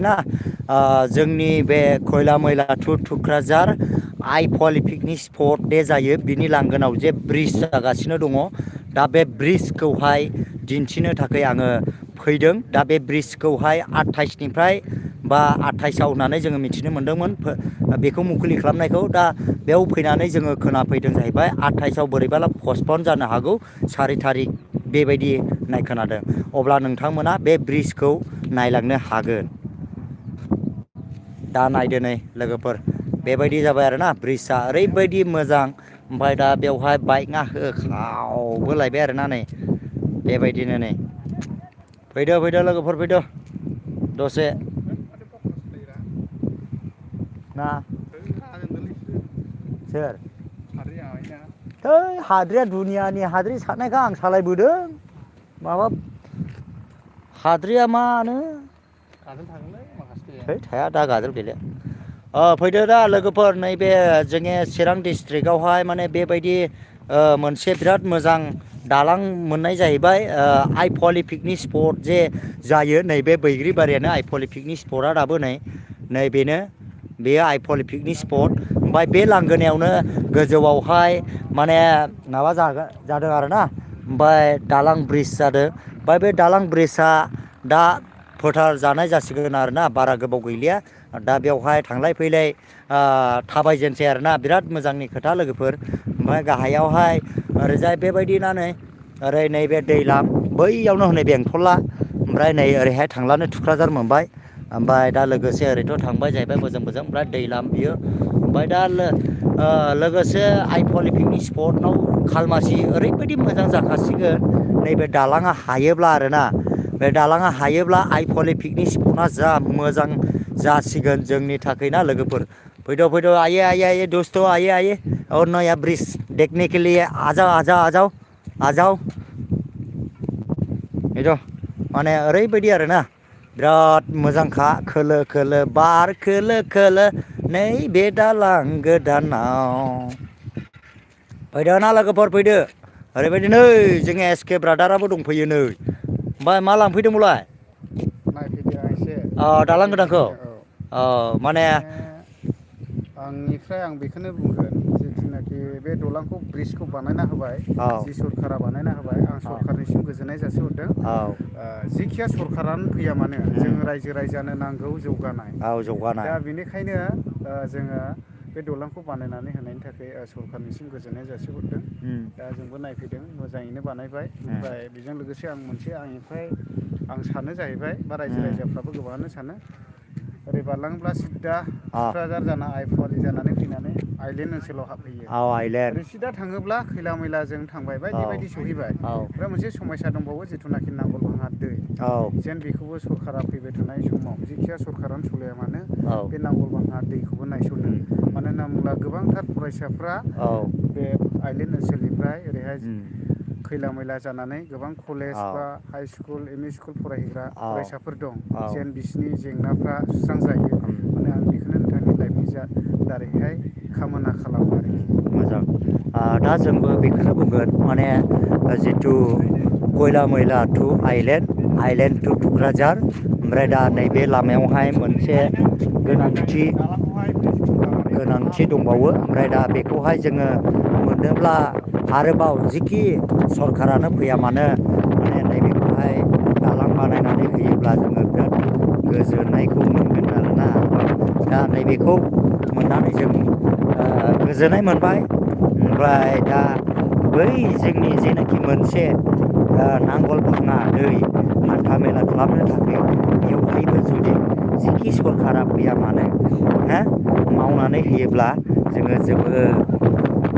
ना जोंनि बे खयला मैला थुक्राझार आइ फवालि पिकनिक स्पट दे जायो बिनि लांगोनाव जे ब्रिज जागासिनो दङ दा बे ब्रिजखौहाय दिन्थिनो थाखाय आङो फैदों दा बे ब्रिजखौहाय 28निफ्राय बा 28आव होननानै जोङो मिथिनो मोन्दोंमोन बेखौ मुखुलि खालामनायखौ दा बेयाव फैनानै जोङो खोनाफैदों जाहैबाय 28आव बोरैबाला पस्टपन जानो हागौ 4 थारिख बेबायदि होननाय खोनादों अब्ला नोंथांमोना बे ब्रिजखौ नायलांनो हागोन दा नायदो नै लोगोफोर बेबायदि जाबाय आरोना ब्रिजआ ओरैबायदि मोजां ओमफ्राय दा बेवहाय बाइकआ होखावबोलायबाय आरोना नै बेबायदिनो नै फैदो लोगोफोर फैदो दसे ना सोर थै हाद्रिया दुनियानि हाद्रि सारनायखौ आं सालायबोदों माबा हाद्रिया मानो थाया दा गाजोल गैले फैदो दा लोगोफोर नैबे जोंनि चिरां डिस्ट्रिक्टआवहाय माने बेबायदि मोनसे बिराद मोजां दालां मोननाय जाहैबाय आइ फवालि पिकनिक स्पट जे जायो नैबे बैग्रिबारियानो आइ फवालि पिकनिक स्पटआ दाबो नैबेनो बेयो आइ फवालि पिकनिक स्पट ओमफ्राय बे लांगोनायावनो गोजौआवहाय माने माबा जादों आरोना ओमफ्राय दालां ब्रिज जादों ओमफ्राय बे दालां ब्रिजआ दा फोथार जानाय जासिगोन आरोना बारा गोबाव गैलिया दा बेवहाय थांलाय फैलाय थाबायजेनसै आरोना बिराद मोजांनि खोथा लोगोफोर ओमफ्राय गाहायावहाय ओरैजाय बेबायदिनो नै ओरै नैबे दैलाम बैयावनो हनै बेंथला ओमफ्राय नै ओरैहाय थांलानो थुक्राझार मोनबाय ओमफ्राय दा लोगोसे ओरैथ' थांबाय जाहैबाय बोजों ओमफ्राय दैलाम बियो ओमफ्राय दा लोगोसे आइ फवालि पिकनिक स्पटआव खालमासि ओरैबायदि मोजां जाखासिगोन नैबे दालाङा हायोब्ला आरोना बे दालाङा हायोब्ला आइ फवालि पिकनिक स्पटआ जा मोजां जासिगोन जोंनि थाखाय ना लोगोफोर फैद' आइए दोस्तों आइए और नया ब्रिज देखने के लिए आ जाओ बेथ' माने ओरैबायदि आरोना बिराद मोजांखा खोलो खोलो बार खोलो नैबे दालां गोदानाव फैदो ना लोगोफोर फैदो ओरैबायदि नै जोंनि एसके ब्रादाराबो दंफैयो नै ओमफ्राय मा लांफैदोंमोनलाय नायफैदो एसे दालां बेरायफैनो गोदानखौ नागिरदों माने आंनिफ्राय आं बेखौनो बुंगोन जिथुनाखि बे दलांखौ ब्रिजखौ बानायना होबाय औ जि सरखारा बानायना होबाय आं औ सरखारनिसिम गोजोननाय जासिहरदों औ जिखिया सरखारानो फैया मानो जों रायजो राजानो नांगौ जौगानाय औ जौगानाय दा बेनिखायनो जोङो बे दलांखौ बानायनानै होनायनि थाखाय सरखारनिसिम गोजोननाय जासिहरदों दा जोंबो नायफैदों मोजाङैनो बानायबाय ओमफ्राय बेजों लोगोसे आं मोनसे आंनिफ्राय आं सानो जाहैबाय बा रायजो राजाफ्राबो गोबाङानो सानो ओरै बारलाङोब्ला सिद्दा थुक्राझार जाना आइ फवालि जानानै फैनानै आइलेण्ड ओनसोलाव हाबहैयो औ आइलेण्ड ओरै सिदा थाङोब्ला खैला मैलाजों थांबाय औ बायदि बायदि सहैबाय औ ओमफ्राय मोनसे समयसा दंबावो जिथुनाखि नांगोल भाङा दै औ जेन बेखौबो सरकारा फैबाय थानाय समाव जिखिया सरकारानो सालाया मानो औ बे नांगोल भाङा दैखौबो नायसनो मानो होनना बुङोब्ला गोबांथार फरायसाफ्रा औ बे आइलेण्ड ओनसोलनिफ्राय ओरैहाय खैला मैला जानानै गोबां कलेज बा high school M E school फरायहैग्रा फरायसाफोर दं जेन बिसिनि जेंनाफ्रा सुस्रांजायो माने आं बेखौनो नोंथांनि लाइफनि दारैहाय खामना खालामो आरोखि मोजां दा जोंबो बेखौनो बुंगोन माने जिथु खयला मैला टु आइलेण्ड टु थुक्राझार ओमफ्राय दा नैबे लामायावहाय मोनसे गोनांथि दंबावो ओमफ्राय दा बेखौहाय जोङो मोनोब्ला आरोबाव जिखि सरखारानो फैया मानो माने नैबेखौहाय दालां बानायनानै होयोब्ला जोङो बिराद गोजोननायखौ मोनगोन आरोना दा नैबेखौ मोननानै जों गोजोननाय मोनबाय ओमफ्राय दा बै जोंनि जेनाखि मोनसे नांगोल भाङा दै हान्था मेला खालामनो थाखाय बेवहायबो जुदि जिखि सरखारा फैया मानो मावनानै होयोब्ला जोङो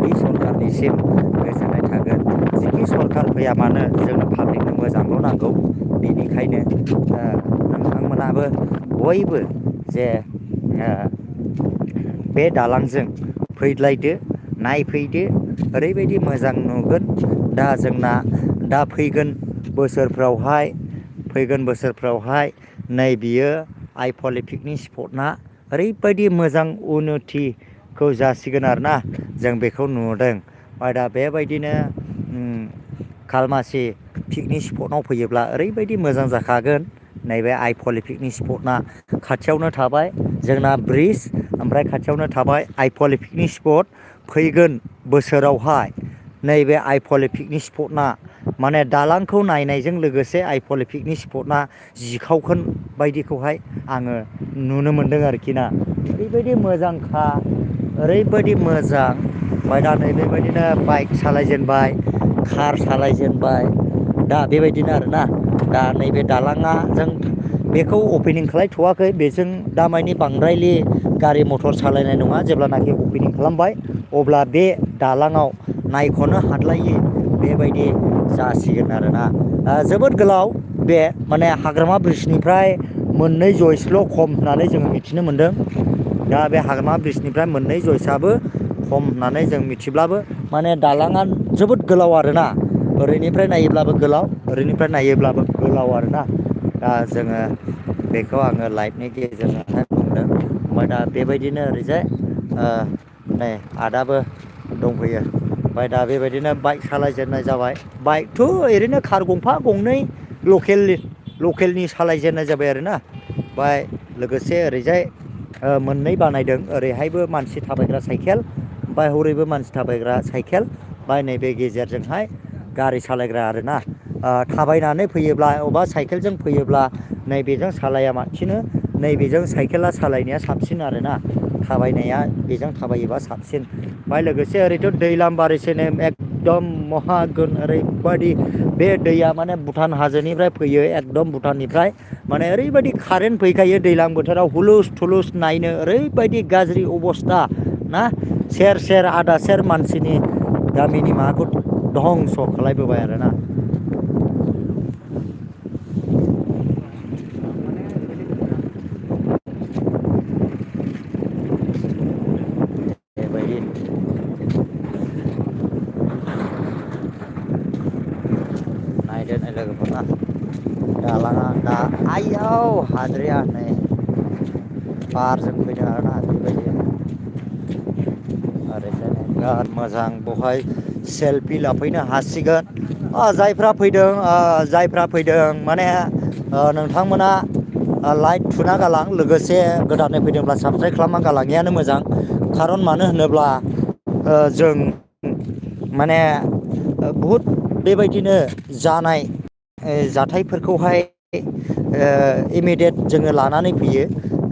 बै सरखारनिसिम गोजोननाय थागोन जिखि सरखार फैया मानो जोंनो पाब्लिकनो मोजांल' नांगौ बेनिखायनो नोंथांमोनाबो बयबो जे बे दालांजों फैलायदो नायफैदो ओरैबायदि मोजां नुगोन दा जोंना दा फैगोन बोसोरफ्रावहाय नै बियो आइ फवालि पिकनिक स्पटना ओरैबायदि मोजां उन्नतिखौ जासिगोन आरोना जों बेखौ नुदों ओमफ्राय दा बेबायदिनो खालमासि पिकनिक स्पटआव फैयोब्ला ओरैबायदि मोजां जाखागोन नैबे आइ फवालि पिकनिक स्पटना खाथियावनो थाबाय जोंना ब्रिज ओमफ्राय खाथियावनो थाबाय आइ फवालि पिकनिक स्पट फैगोन बोसोरावहाय नैबे आइ फवालि पिकनिक स्पटना माने दालांखौ नायनायजों लोगोसे आइ फवालि पिकनिक स्पटना जिखावगोन बायदिखौहाय आङो नुनो मोन्दों आरोखि ना ओरैबायदि मोजांखा ओरैबायदि मोजां ओमफ्राय दा नैबेबायदिनो बाइक सालायजेनबाय कार सालायजेनबाय दा बेबायदिनो आरोना दा नैबे दालाङा जों बेखौ अपेनिं खालायथ'वाखै बेजों दामानि बांद्रायलि गारि मथर सालायनाय नङा जेब्लानाखि अपेनिं खालामबाय अब्ला बे दालाङाव नायख'नो हाद्लायि बेबायदि जासिगोन आरोना जोबोद गोलाव बे माने हाग्रामा ब्रिजनिफ्राय मोननै जयसल' खम होननानै जोङो मिथिनो मोन्दों दा बे हाग्रामा ब्रिजनिफ्राय मोननै जयसाबो खम होननानै जों मिथिब्लाबो माने दालाङा जोबोद गोलाव आरोना ओरैनिफ्राय नायोब्लाबो गोलाव ओरैनिफ्राय नायोब्लाबो गोलाव आरोना दा जोङो बेखौ आङो लाइभनि गेजेरजोंहाय बुंदों ओमफ्राय दा बेबायदिनो ओरैजाय नै आदाबो दंफैयो ओमफ्राय दा बेबायदिनो बाइक सालायजेननाय जाबाय बाइकथ' ओरैनो कार गंफा गंनै लकेलनि सालायजेननाय जाबाय आरोना ओमफ्राय लोगोसे ओरैजाय मोननै बानायदों ओरैहायबो मानसि थाबायग्रा साइकेल ओमफ्राय हरैबो मानसि थाबायग्रा साइकेल ओमफ्राय नैबे गेजेरजोंहाय गारि सालायग्रा आरोना थाबायनानै फैयोब्ला अबा साइकेलजों फैयोब्ला नैबेजों सालाया माथिनो नैबेजों साइकेला सालायनाया साबसिन आरोना थाबायनाया बेजों थाबायोबा साबसिन ओमफ्राय लोगोसे ओरैथ' दैलाम बारिसिनो एकदम महागोन ओरैबायदि बे दैया माने भुटान हाजोनिफ्राय फैयो एकदम भुटाननिफ्राय माने ओरैबायदि कारेन्ट फैखायो दैज्लां बोथोराव हुलुस थुलुस नायनो ओरैबायदि गाज्रि अबस्था ना सेर सेर आदा सेर मानसिनि गामिनि माबाखौ धंस' खालायबोबाय आरोना बेबायदि नायदो नै लोगोफोरना दालाङा दा आइयाव हाद्रिया नै बारजों फैदों आरोना बेबायदि ओरैजाय बिराद मोजां बेवहाय सेलफि लाफैनो हासिगोन जायफ्रा फैदों माने नोंथांमोना लाइक थुना गालां लोगोसे गोदानै फैदोंब्ला साबसक्राइब खालामना गालाङियानो मोजां खारन मानो होनोब्ला जों माने बहुद बेबायदिनो जानाय जाथायफोरखौहाय इमिडियेट जोङो लानानै फैयो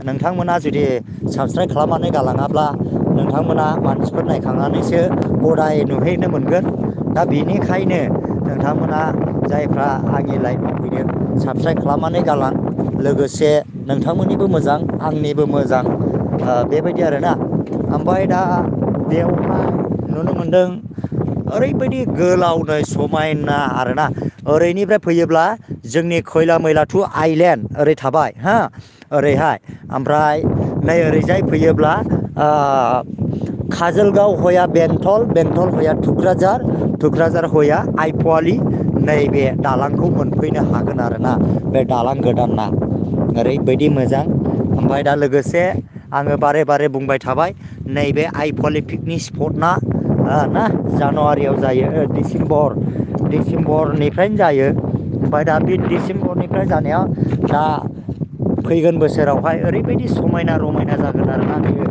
नोंथांमोना जुदि साबसक्राइब खालामनानै गालाङाब्ला नोंथांमोना मानसिफोर नायखांनानैसो गदाय नुहैनो मोनगोन दा बेनिखायनो नोंथांमोना जायफ्रा आंनि लाइभआव फैदों साबसक्राइब खालामनानै गालां लोगोसे नोंथांमोननिबो मोजां आंनिबो मोजां बेबायदि आरोना ओमफ्राय दा बेयावहाय नुनो मोनदों ओरैबायदि गोलावनो समायना आरोना ओरैनिफ्राय फैयोब्ला जोंनि खैला मैलाथु आइलेण्ड ओरै थाबाय हा ओरैहाय ओमफ्राय नै ओरैजाय फैयोब्ला काजलगाव हया बेंटल हया थुक्राझार हया आइ फवालि नैबे दालांखौ मोनफैनो हागोन आरोना बे दालां गोदाना ओरैबायदि मोजां ओमफ्राय दा लोगोसे आङो बारे बारे बुंबाय थाबाय नैबे आइ फवालि पिकनिक स्पटना ना जानुवारियाव जायो डिसेम्बरनिफ्रायनो जायो ओमफ्राय दा बे डिसेम्बरनिफ्राय जानायाव दा फैगोन बोसोरावहाय ओरैबायदि समायना रमायना जागोन आरोना बेयो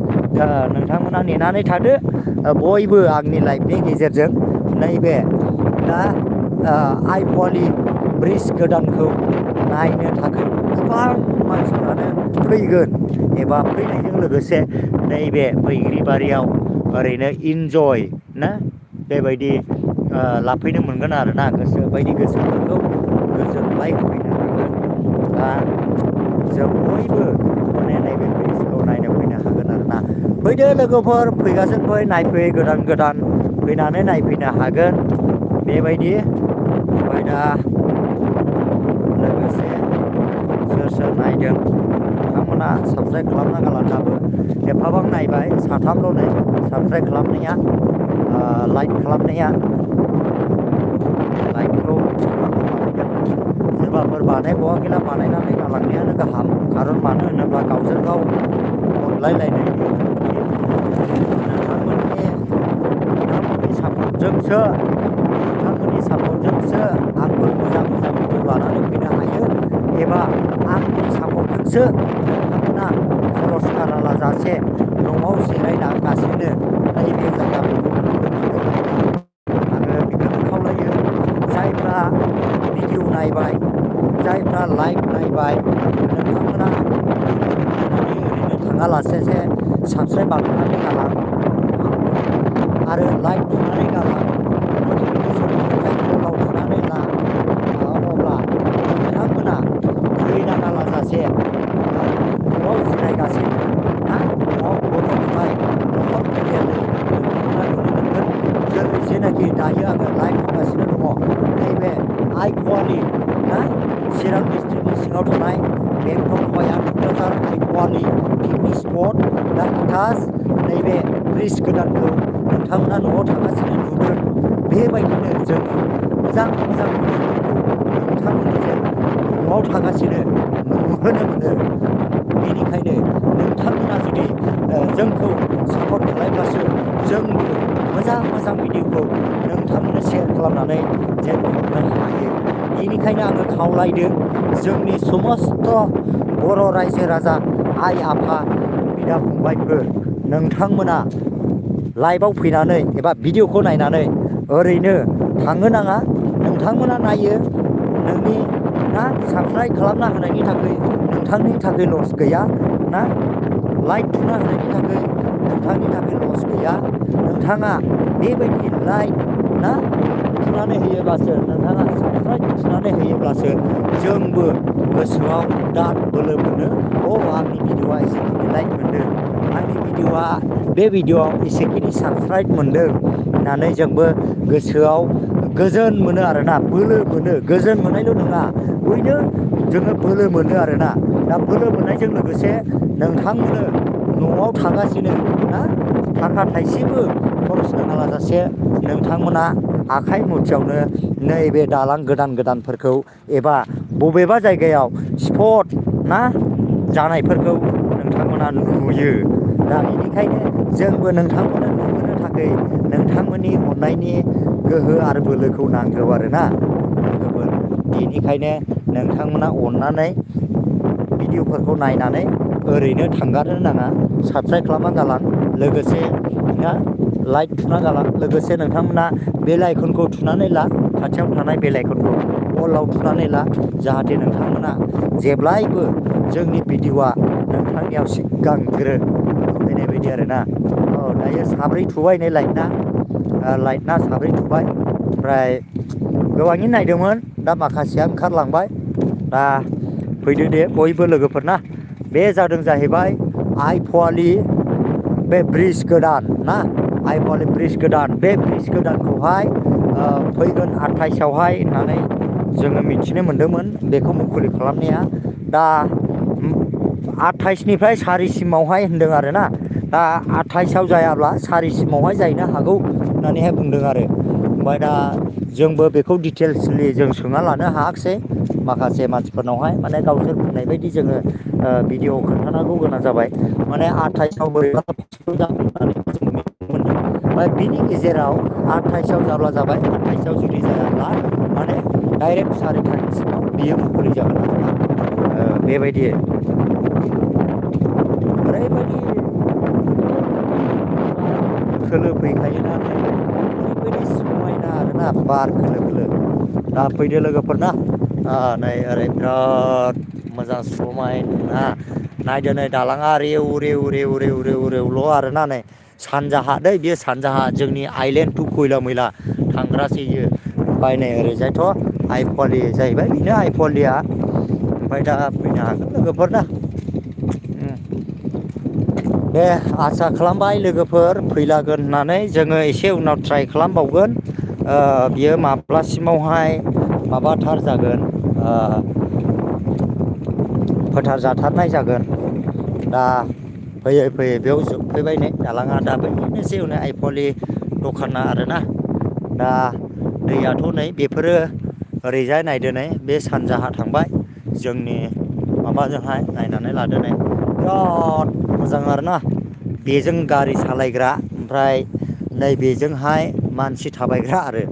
नोंथांमोना नेनानै थादो बयबो आंनि लाइभनि गेजेरजों नैबे दा आइ फवालि ब्रिज गोदानखौ नायनो थाखाय गोबां मानसिफ्रानो फैगोन एबा फैनायजों लोगोसे नैबे बैग्रिबारियाव ओरैनो इन्जय ना बेबायदि लाफैनो मोनगोन आरोना गोसो बायदि गोसोफोरखौ गोजोनलाय होफैनो हागोन दा जों बयबो माने नैबे ब्रिजखौ नायनो फैनो हागोन आरोना फैदो लोगोफोर फैगासिनो फै नायफै गोदान फैनानै नायफैनो हागोन बेबायदि ओमफ्राय दा लोगोसे सोर नायदों नोंथांमोना साबस्क्राइब खालामना गालांनाबो एफाबां नायबाय साथामल' नै साबस्क्राइब खालामनाया लाइक खालामनाया लाइकखौ सोरबाफोर बानायबावाखैला बानायनानै गालांनायानो गाहाम खारन मानो होनोब्ला गावजों गाव अनलायलायनाय नोंथांमोननि सापर्टजोंसो आंबो मोजां भिडिअ लानानै फैनो हायो एबा आंनि सापर्टजोंसो नोंथांमोना खरस गारालाजासे न'आव जिरायनागासिनो नैबे जायगाफोरखौ नुनो मोनदों। आङो बेखौनो खावलायो जायफ्रा भिडिअ नायबाय जायफ्रा लाइभ नायबाय नोंथांमोना नायनानै ओरैनो थाङालासे साबस्क्राइब बानायनानै गालां आरो लाइक थुनानै गालां नटिफिकेसन अलाव थुनानै ला अब्ला नोंथांमोना फैनाङा लाजासे न'आव जिरायगासिनो ना न'आव गथ' गथाय न'खर फेदेरनो नोंथांमोना नुनो मोनगोन जेरै जेनाखि दायो आङो लाइभ होगासिनो दङ नैबे आइ कुवालि ना चिरां डिस्ट्रिक्टनि सिङाव थानाय बेंटल हया क'क्राझार आइ कुवालि पिकनिक स्पट दा इटास नैबे ब्रिज गोदानखौ नोंथांमोना न'आव थांगासिनो नुदों। बेबायदिनो जोङो मोजां भिडिअफोरखौ नोंथांमोननिजों न'आव थांगासिनो नुहोनो मोनो। बेनिखायनो नोंथांमोना जुदि जोंखौ सापर्ट खालामब्लासो जोंबो मोजां भिडिअखौ नोंथांमोननो शेयार खालामनानै जों हरनो हायो। बेनिखायनो आङो खावलायदों जोंनि समस्त बर' रायजो राजा आइ आफा बिदा फंबायफोर नोंथांमोना लाइभआव फैनानै एबा भिडिअखौ नायनानै ओरैनो थांनो नाङा। नोंथांमोना नायो नोंनि ना साबस्क्राइब खालामना होनायनि थाखाय नोंथांनि थाखाय लस गैया ना लाइक थुना होनायनि थाखाय नोंथांनि थाखाय लस गैया। नोंथाङा बेबायदि लाइक ना थुनानै होयोब्लासो नोंथाङा साबस्क्राइब थुनानै होयोब्लासो जोंबो गोसोआव दाद बोलो मोनो। आंनि भिडिअआ एसेखिनि लाइक मोनदों आंनि भिडिअआ बे भिडिअआव एसेखिनि साबस्क्राइब मोनदों होननानै जोंबो गोसोआव गोजोन मोनो आरोना बोलो मोनो। गोजोन मोननायल' नङा बयनो जोङो बोलो मोनो आरोना। दा बोलो मोननायजों लोगोसे नोंथांमोननो न'आव थागासिनो ना थाखा थाइसेबो खरस नाङालाजासे नोंथांमोना आखाइ मुथियावनो नैबे दालां गोदानफोरखौ एबा बबेबा जायगायाव स्पट ना जानायफोरखौ नोंथांमोना नुयो। दा बेनिखायनो जोंबो नोंथांमोननो नुहोनो थाखाय नोंथांमोननि अननायनि गोहो आरो बोलोखौ नांगौ आरोना लोगोफोर। बेनिखायनो नोंथांमोना अननानै भिडिअफोरखौ नायनानै ओरैनो थांगारनो नाङा। साबस्क्राइब खालामना गालां लोगोसे ना लाइक थुना गालां लोगोसे नोंथांमोना बेल आइकनखौ थुनानै ला खाथियाव थानाय बेल आइकनखौ अलाव थुनानै ला जाहाथे नोंथांमोना जेब्लायबो जोंनि भिडिअआ नोंथांनियाव सिगांग्रो फैनाय बायदि आरोना। दायो साब्रै थुबाय नै लाइटना साब्रै थुबाय ओमफ्राय गोबाङैनो नायदोंमोन दा माखासेया ओंखारलांबाय। दा फैदो दे बयबो लोगोफोर ना। बे जादों जाहैबाय आइ कुवालि बे ब्रिज गोदान ना आइ कुवालि ब्रिज गोदान। बे ब्रिज गोदानखौहाय फैगोन 28आवहाय होननानै जोङो मिथिनो मोन्दोंमोन बेखौ मुखुलि खालामनाया। दा 28निफ्राय 4सिमावहाय होनदों आरोना। दा 28आव जायाब्ला 4सिमावहाय जाहैनो हागौ होननानैहाय बुंदों आरो। ओमफ्राय दा जोंबो बेखौ डिटेल्सलि जों सोंना लानो हायाखिसै माखासे मानसिफोरनावहाय माने गावसोर बुंनाय बायदि जोङो भिडिअ खोन्थानांगौ गोनां जाबाय। माने 28आव बोरैबा जागोन होननानै जों मिथिनो मोनदों। ओमफ्राय बिनि गेजेराव 28आव जाब्ला जाबाय 28आव जुदि जायाब्ला माने डाइरेक्ट 4 तारिखसिमाव बियो मुखुलि जागोन आरोना। बेबायदि ओरैबायदि खोलो फैखायोना ओरैबायदि समायना आरोना बार खोलो खोलो। दा फैदो लोगोफोर ना। नै ओरै बिराद मोजां समायना नायदो नै दालाङा रेव आरोना नै सानजाहा दै बेयो सानजाहा जोंनि आइलेण्ड टु खयला मैला थांग्रासो इयो। ओमफ्राय नै ओरैजायथ' आइ कुवालि जाहैबाय बेनो आइ कुवालिया। ओमफ्राय दा फैनो हागोन लोगोफोर ना। दे आसा खालामबाय लोगोफोर फैलागोन होननानै जोङो एसे उनाव ट्राइ खालामबावगोन। बियो माब्लासिमावहाय माबाथार जागोन फोथार जाथारनाय जागोन। दा फैयै बेयाव जोबफैबाय नै दालाङा। दा बैनोसै हनै आइ कुवालि दखाना आरोना। दा दैयाथ' नै बेफोरो ओरैजाय नायदो नै बे सानजाहा थांबाय जोंनि माबाजोंहाय नायनानै लादो नै बिराद मोजां आरोना। बेजों गारि सालायग्रा ओमफ्राय नैबेजोंहाय मानसि थाबायग्रा आरो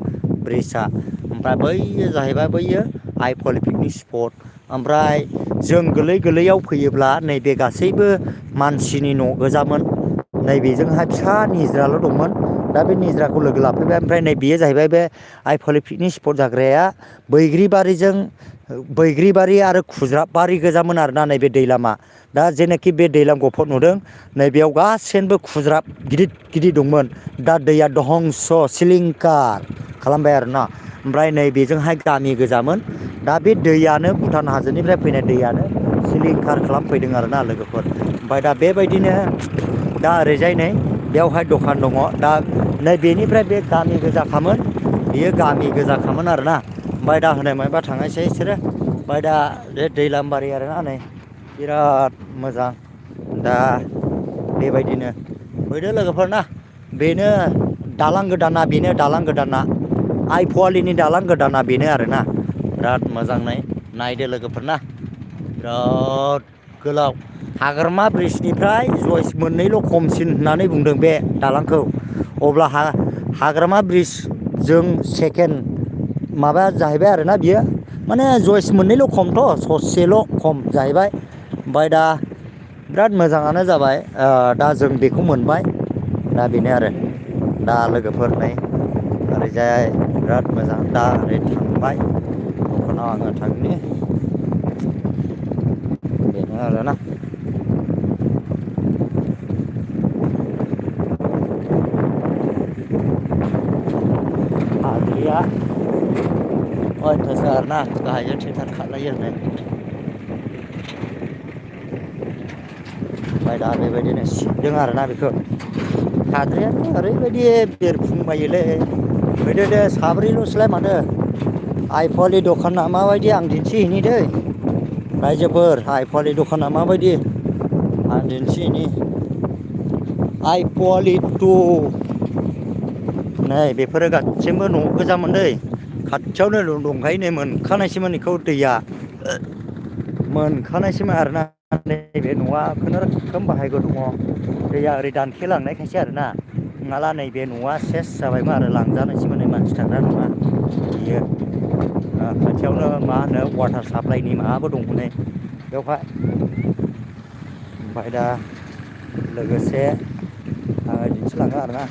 ब्रिजआ। ओमफ्राय बैयो जाहैबाय बैयो आइ कुवालि पिकनिक स्पट ओमफ्राय जों गोरलैयाव फैयोब्ला नैबे गासैबो मानसिनि न' गोजामोन नैबेजोंहाय फिसा निज्राल' दंमोन दा बे निज्राखौ लोगो लाफैबाय ओमफ्राय नै बेयो जाहैबाय बे आइ फवालि पिकनिक स्पट जाग्राया बैग्रिबारि आरो खुज्राबबारि गोजामोन आरोना नैबे दैलामा दा जेनाखि बे दैलाम गफर नुदों नैबेयाव गासैनोबो खुज्राब गिदिर दंमोन दा दैया दहंस सिलिंखार खालामबाय आरोना ओमफ्राय नैबेजोंहाय गामि गोजामोन दा बे दैयानो भुटान हाजोनिफ्राय फैनाय दैयानो सिलिंखार खालामफैदों आरोना लोगोफोर ओमफ्राय दा बेबायदिनो दा ओरैजाय नै बेयावहाय दखान दङ दा नैबेनिफ्राय बे गामि गोजाखामोन बेयो गामि गोजाखामोन आरोना ओमफ्राय दा हनै मायबा थांनायसै बिसोरो ओमफ्राय दा बे दैलामबारि आरोना नै बिराद मोजां दा बेबायदिनो फैदो लोगोफोरना बेनो दालां गोदाना आइ फवालिनि दालां गोदाना बेनो आरोना बिराद मोजाङै नायदो लोगोफोरना बिराद गोलाव हाग्रामा ब्रिजनिफ्राय जयस मोननैल' खमसिन होननानै बुंदों बे दालांखौ अब्ला हाग्रामा ब्रिजजों सेकेन्ड माबा जाहैबाय आरोना बियो माने जयस मोननैल' खमथ' ससेल' खम जाहैबाय ओमफ्राय दा बिराद मोजाङानो जाबाय दा जों बेखौ मोनबाय दा बेनो आरो दा लोगोफोर नै ओरैजाय बिराद मोजां दा ओरै थांबाय दखानाव आङो थांनि बेनो आरोना हाद्रिया अयथासार ना गाहायजों ट्रेक्टर खारलायो आरो ओमफ्राय दा बेबायदिनो सिबदों आरोना बेखौ हाद्रियानो ओरैबायदि बेरफुंबायोलै फैदो दे साब्रैल'सैलाय माथो आइ फवालि दखाना माबायदि आं दिन्थिहैनि दै रायजोफोर आइ फवालि दखाना माबायदि आं दिन्थिहैनि आइ फवालि टु नै बेफोरो गासिबो न' गोजामोन दै खाथियावनो दंखायो नै मोनखानायसोमोन बेखौ दैया मोनखानायसोमोन आरोना नैबे न'आ खुनुरोखोम बाहायगो दङ दैया ओरै दानखेलांनायखायसो आरोना नङाला नैबे न'आ सेस जाबायमोन आरो लांजानायसोमोन नै मानसि थाग्रा नङा बियो खाथियावनो मा होनो वाटार साप्लाइनि माबाबो दं हनै बेवहाय ओमफ्राय दा लोगोसे आङो दिन्थिलाङो आरोना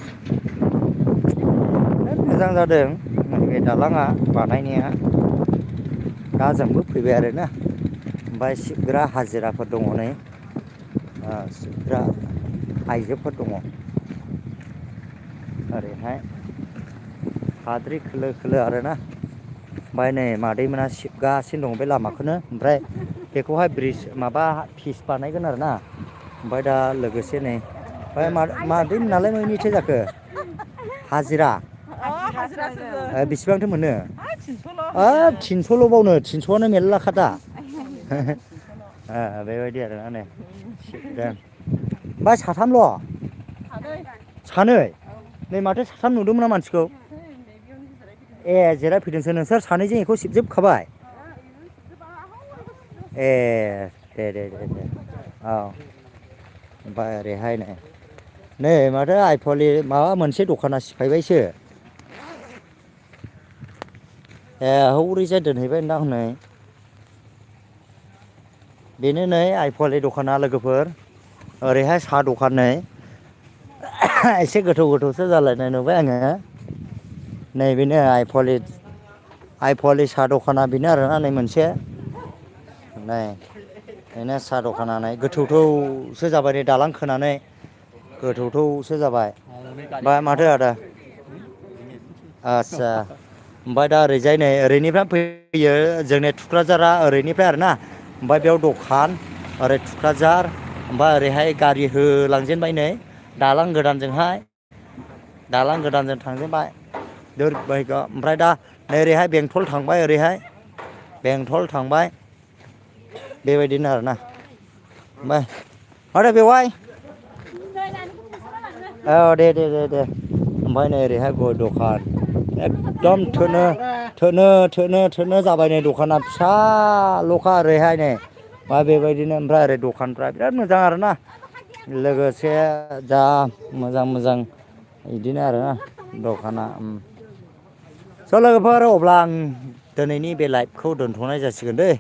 मोजां जादों नैबे दालाङा बानायनाया दा जोंबो फैबाय आरोना ओमफ्राय सिबग्रा हाजिराफोर दङ नै सिबग्रा आइजोफोर दङ ओरैहाय हाद्रि खोलो खोलो आरोना ओमफ्राय नै मादैमोना सिबगासिनो दं बे लामाखौनो ओमफ्राय बेखौहाय ब्रिज माबा फिस बानायगोन आरोना ओमफ्राय दा लोगोसे नै ओमफ्राय मादै मोनालाय नयनिथो जाखो हाजिरा बेसेबांथो मोनो थिनस'ल' बावनो थिनस'आनो मेरलाखादा बेबायदि आरोना नै सिबदों ओमफ्राय साथामल' सानै नै माथो साथाम नुदोंमोन मानसिखौ ए जिरायफैदोंसो नोंसोर सानैजों बेखौ सिबजोबखाबाय ए दे औ ओमफ्राय ओरैहाय नै माथो आइ फवालि माबा मोनसे दखाना सिफायबायसो ए हौरैजाय दोनहैबाय दां हनै बेनो नै आइ फवालि दखाना लोगोफोर ओरैहाय साहा दखान नै एसे गोथौसो जालायनाय नुबाय आङो नैबेनो आइ फवालि साहा दखाना बेनो आरोना नै मोनसे नै बेनो साहा दखाना नै गोथौसो जाबाय नै दालां खोनानै गोथौसो जाबाय ओमफ्राय माथो आदा आदसा ओमफ्राय दा ओरैजाय नै ओरैनिफ्राय फैयो जोंनि थुक्राझारा ओरैनिफ्राय आरोना ओमफ्राय बेयाव दखान ओरै थुक्राझार ओमफ्राय ओरैहाय गारि होलांजेनबाय नै दालां गोदानजों थांजेनबाय ओमफ्राय दा ओरैहाय बेंटल थांबाय ओरैहाय बेंटल थांबाय बेबायदिनो आरोना ओमफ्राय माथो बेवाइ औ दे ओमफ्राय नै ओरैहाय गय दखान एकदम थोनो जाबाय नै दखाना फिसाल'खा ओरैहाय नै मा बेबायदिनो ओमफ्राय ओरै दखानफ्रा बिराद मोजां आरोना लोगोसे जा मोजां बिदिनो आरोना दखाना स' लोगोफोर अब्ला आं दिनैनि बे लाइभखौ दोनथ'नाय जासिगोन दै